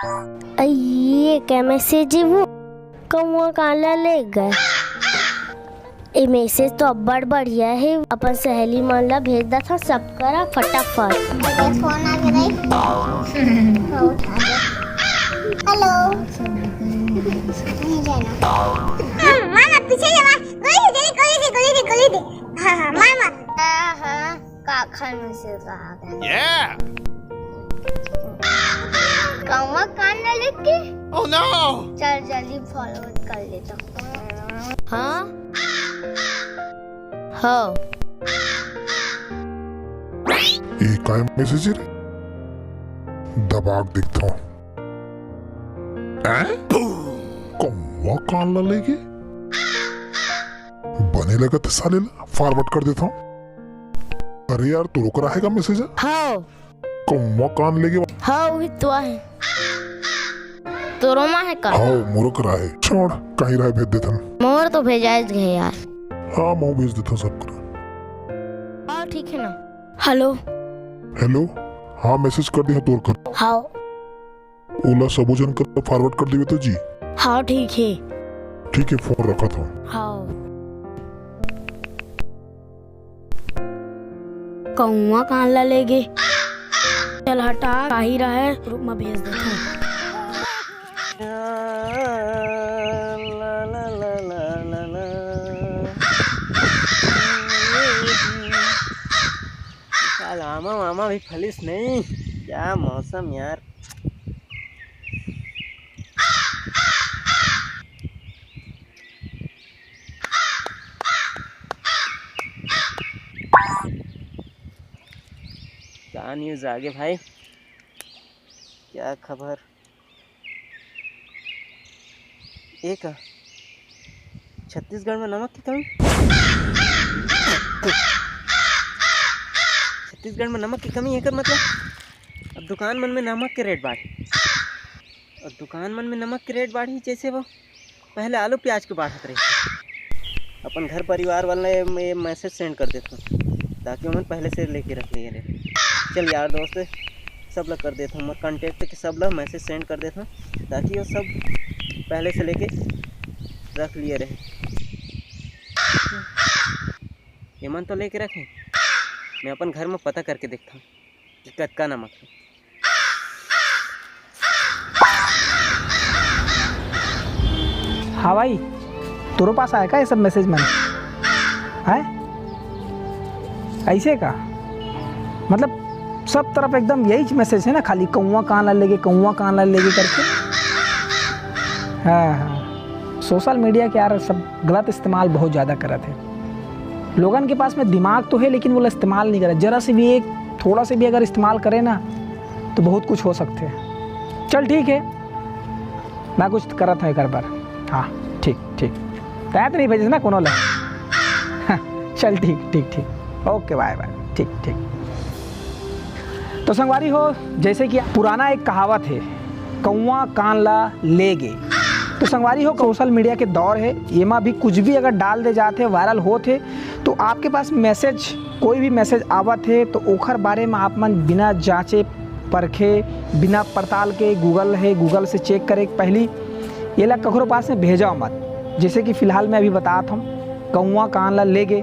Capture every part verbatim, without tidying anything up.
अइये, का message हे वो? कौआ कान ला ले गे। ए message तो अब्बड़ बढ़िया हे, अपन सहेली मन ला भेज देथन सब करा फटाफट। फोन आ गे भाई। हेलो। नहीं जाना। मामा, पीछे जा, मामा। गोली दे, गोली दे, गोली दे, गोली दे। हाँ, हाँ, मामा। हाँ, हाँ। काखर message आ गे। कौआ कान ला लेगे? Oh no! चल, जल्दी forward कर लेथंव। हाँ? हाँ। ए काय message रे? दबा के देखथंव। हैं? कौआ कान ला लेगे? बने लगत हे साले ला, forward कर देथंव। अरे यार, तोरो करा हे का message? हाँ। कौआ कान लेगे? हाँ, उही तो हे। तोरो मा हे का? हाँ, मोरो करा हे। छोड़, कहीं रहे भेज देथन। मोर तो भेजाइस गे यार। हाँ, महूँ भेज देथंव सब करा। हाँ, ठीक हे ना। हेलो। हेलो। हाँ, message कर दे हंव तोर कर। हाँ। ओला सबो झन कर forward कर देबे तो जी। हाँ, ठीक हे। ठीक हे, फोन रखत हंव। हाँ। कौआ कान ला लेगे। चल हटा, काही रहे, group में भेज देथंव। साला आमा, आमा भी फलिस नहीं। क्या मौसम यार। का news आगे भाई? क्या खबर? एक छत्तीसगढ़ में नमक की कमी। छत्तीसगढ़ में नमक की कमी, एकर मतलब अब दुकान मन में नमक के rate बाढ़ही। और दुकान मन में नमक के rate बाढ़ही, जैसे वो पहले आलू प्याज के बाढ़त रहिस। अपन घर परिवार वाला ये message send कर देथंव, ताकि ओमन पहले से लेके रख लिए रहे। चल यार दोस्त, सब ला कर देथंव, मोर contact के सब ला message send कर देथंव, ताकि वो सब पहले से लेके रख लिए रहे। एमन तो लेके रखे, मैं अपन घर में पता करके देखथंव कि कतका नमक हे। हाँ भाई, तोरो पास आय का ये सब message मन? हैं? ऐसे का? मतलब, सब तरफ एकदम यही message हे ना, खाली कौआ कान ला लेगे, कौआ कान ला लेगे करके। हाँ, हाँ। Social media के यार सब गलत इस्तेमाल बहुत ज्यादा करत हे। लोगन के पास में दिमाग तो हे, लेकिन वो ला इस्तेमाल नहीं करत। जरा से भी एक, थोड़ा से भी अगर इस्तेमाल करे ना, तो बहुत कुछ हो सकथे। चल ठीक हे, मैं कुछ करत हंव एकर बर। हाँ, ठीक, ठीक। तैं तो नहीं भेजिस ना कोनो ला? हाँ, चल ठीक, ठीक, ठीक। OK, bye, bye। ठीक, ठीक। तो संगवारी हो, जैसे कि पुराना एक कहावत हे, "कौआ कान ला लेगे।" तो संगवारी हो, social media के दौर हे, एमा भी कुछ भी अगर डाल दे जात हे, viral होत हे, तो आपके पास message, कोई भी message आवत हे, तो ओखर बारे में आप मन बिना जांचे परखे, बिना पड़ताल के, Google हे, Google से check करे पहली, एला ककरो पास में भेजव मत। जैसे कि फिलहाल मैं अभी बतात हंव, कौआ कान ला लेगे।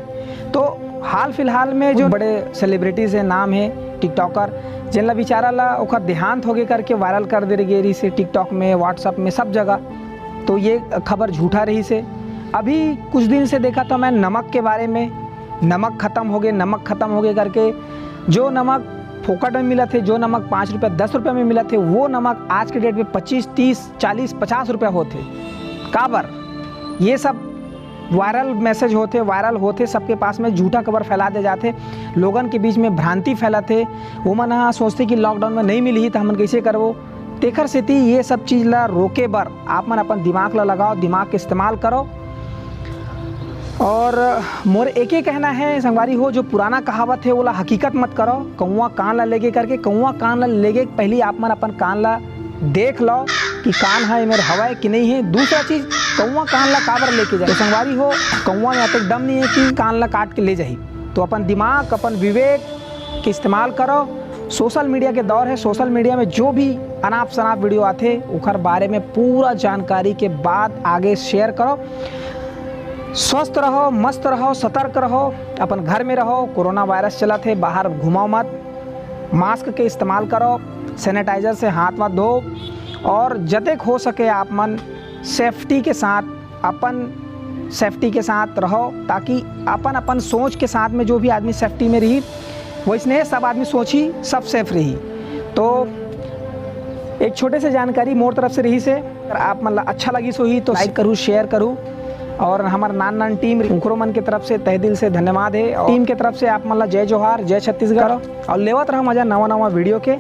तो हाल फिलहाल में जो बड़े celebrities हे, नाम हे TikToker, जेन ला बेचारा ला ओकर देहांत होगे करके viral कर दे गे रहिस हे TikTok में, WhatsApp में, सब जगह। तो ये खबर झूठा रहिस हे। अभी कुछ दिन से देखत हंव मैं नमक के बारे में, नमक खतम होगे, नमक खतम होगे करके। जो नमक फोकट में मिलत हे, जो नमक पाँच रुपया, दस रुपया में मिलत हे, वो नमक आज के date में पच्चीस, तीस, चालीस, पचास रुपया होत हे। काबर? ये सब viral message होत हे, viral होत हे, सबके पास में झूठा खबर फैला दे जात हे, लोगन के बीच में भ्रांति फैलत हे। ओमन ह सोचथे कि lockdown में नहीं मिलही, त हमन कैसे करबो? तेखर सेती ये सब चीज ला रोके बर आप मन अपन दिमाग ला लगाव, दिमाग के इस्तेमाल करो। और मोर एके कहना हे संगवारी हो, जो पुराना कहावत हे, ओला हकीकत मत करो, कौआ कान ला लेगे करके। कौआ कान ला लेगे के पहली आप मन अपन कान ला देख लो कि कान ह एमेर हवय कि नहीं हे। दूसरा चीज, कौआ कान ला काबर लेके जाए? तो संगवारी हो, कौआ में अतेक दम नहीं हे कि कान ला काट के ले जाही। तो अपन दिमाग, अपन विवेक के इस्तेमाल करो। Social media के दौर हे, social media में जो भी अनाप शनाप वीडियो आथे, ओखर बारे में पूरा जानकारी के बाद आगे शेयर करो। स्वस्थ रहो, मस्त रहो, सतर्क रहो, अपन घर में रहो। कोरोना वायरस चलत हे, बाहर घुमाओ मत, मास्क के इस्तेमाल करो, सैनिटाइजर से हाथ वाथ धो, और जतेक हो सके आप मन सेफ्टी के साथ, अपन सेफ्टी के साथ रहो, ताकि अपन अपन सोच के साथ में जो भी आदमी सेफ्टी में रही, वैसने सब आदमी सोची, सब सेफ रही। तो एक छोटे से जानकारी मोर तरफ से रही से, अगर आप मन ला अच्छा लगिस होही तो लाइक करू, शेयर करू, और हमर नान नान टीम उनकरो मन के तरफ से तहे दिल से धन्यवाद हे। और टीम के तरफ से आप मन ला जय जोहार, जय छत्तीसगढ़, और लेवत रहो मजा नवा नवा वीडियो के।